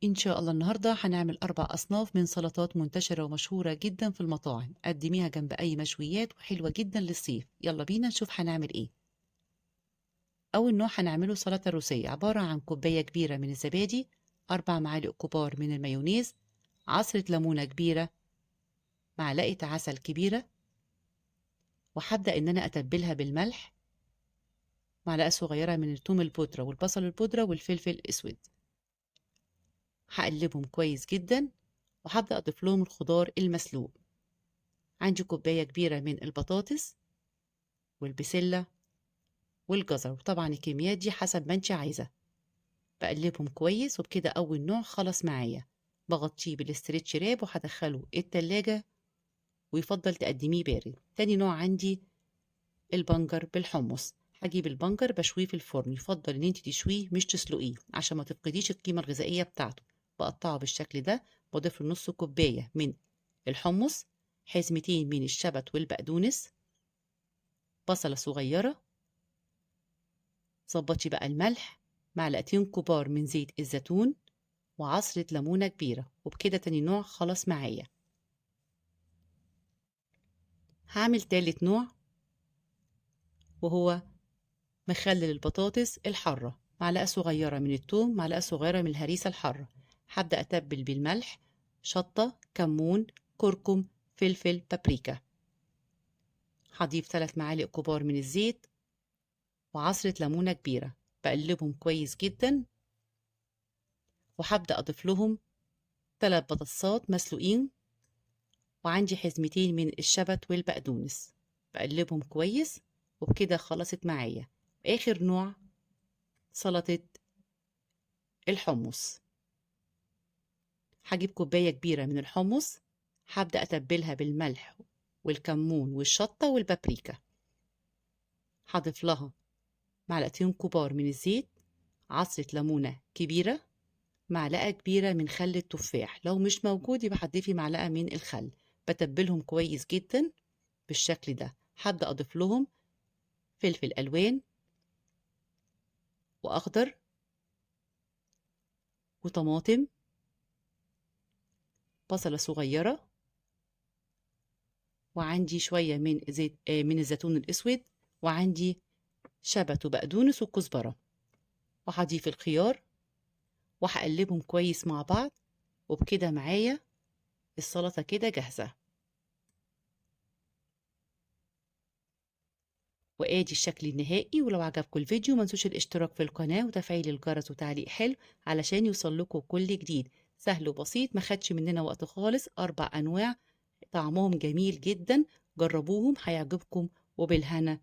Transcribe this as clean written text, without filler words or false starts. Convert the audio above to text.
إن شاء الله النهاردة هنعمل 4 أصناف من سلطات منتشرة ومشهورة جدا في المطاعم، قدميها جنب أي مشويات وحلوة جدا للصيف. يلا بينا نشوف هنعمل إيه. أول نوع هنعمله سلطة روسية، عبارة عن كوباية كبيرة من الزبادي، 4 معالق كبار من المايونيز، عصرة ليمونة كبيرة، معلقة عسل كبيرة، وهبدأ إن أنا أتبلها بالملح، معلقة صغيرة من الثوم البودرة والبصل البودرة والفلفل الأسود. هقلبهم كويس جدا وهبدأ أضيف لهم الخضار المسلوق. عندي كوباية كبيرة من البطاطس والبسلة والجزر، وطبعا الكميات دي حسب ما انت عايزة. بقلبهم كويس، وبكده أول نوع خلص معايا. بغطيه بال stretch wrap وهدخله التلاجة، ويفضل تقدميه بارد. تاني نوع عندي البنجر بالحمص. هجيب البنجر بشويه في الفرن، يفضل ان انت تشويه مش تسلقيه عشان ما تفقديش القيمة الغذائية بتاعته. بقطعه بالشكل ده، بضيف له نص كوباية من الحمص، حزمتين من الشبت والبقدونس، بصلة صغيرة، ظبطي بقى الملح، معلقتين كبار من زيت الزيتون، وعصرة ليمونة كبيرة. وبكده تاني نوع خلص معايا. هعمل تالت نوع وهو مخلل البطاطس الحارة، معلقة صغيرة من الثوم، معلقة صغيرة من الهريسة الحارة. هبدأ أتبل بالملح، شطة، كمون، كركم، فلفل، بابريكا. هضيف 3 معالق كبار من الزيت وعصرة ليمونة كبيرة. بقلبهم كويس جدا، وهبدأ أضيف لهم 3 بطاطسات مسلوقين، وعندي حزمتين من الشبت والبقدونس. بقلبهم كويس، وبكده خلصت معايا. آخر نوع سلطة الحمص. هجيب كوباية كبيرة من الحمص، هبدأ أتبلها بالملح والكمون والشطة والبابريكا. هضيف لها معلقتين كبار من الزيت، عصرة ليمونة كبيرة، معلقة كبيرة من خل التفاح، لو مش موجود يبقى هتضيفي معلقة من الخل. بتبلهم كويس جدا بالشكل ده. هبدأ أضيف لهم فلفل ألوان وأخضر وطماطم، بصلة صغيرة، وعندي شوية من زيت، من الزيتون الأسود، وعندي شبت وبقدونس وكزبرة، وهضيف الخيار، وهقلبهم كويس مع بعض. وبكده معايا السلطة كده جاهزة. وادي الشكل النهائي. ولو عجبكم الفيديو ما تنسوش الاشتراك في القناة وتفعيل الجرس وتعليق حلو علشان يوصل لكم كل جديد. سهل وبسيط، ما خدش مننا وقت خالص. 4 أنواع طعمهم جميل جدا، جربوهم هيعجبكم، وبالهنا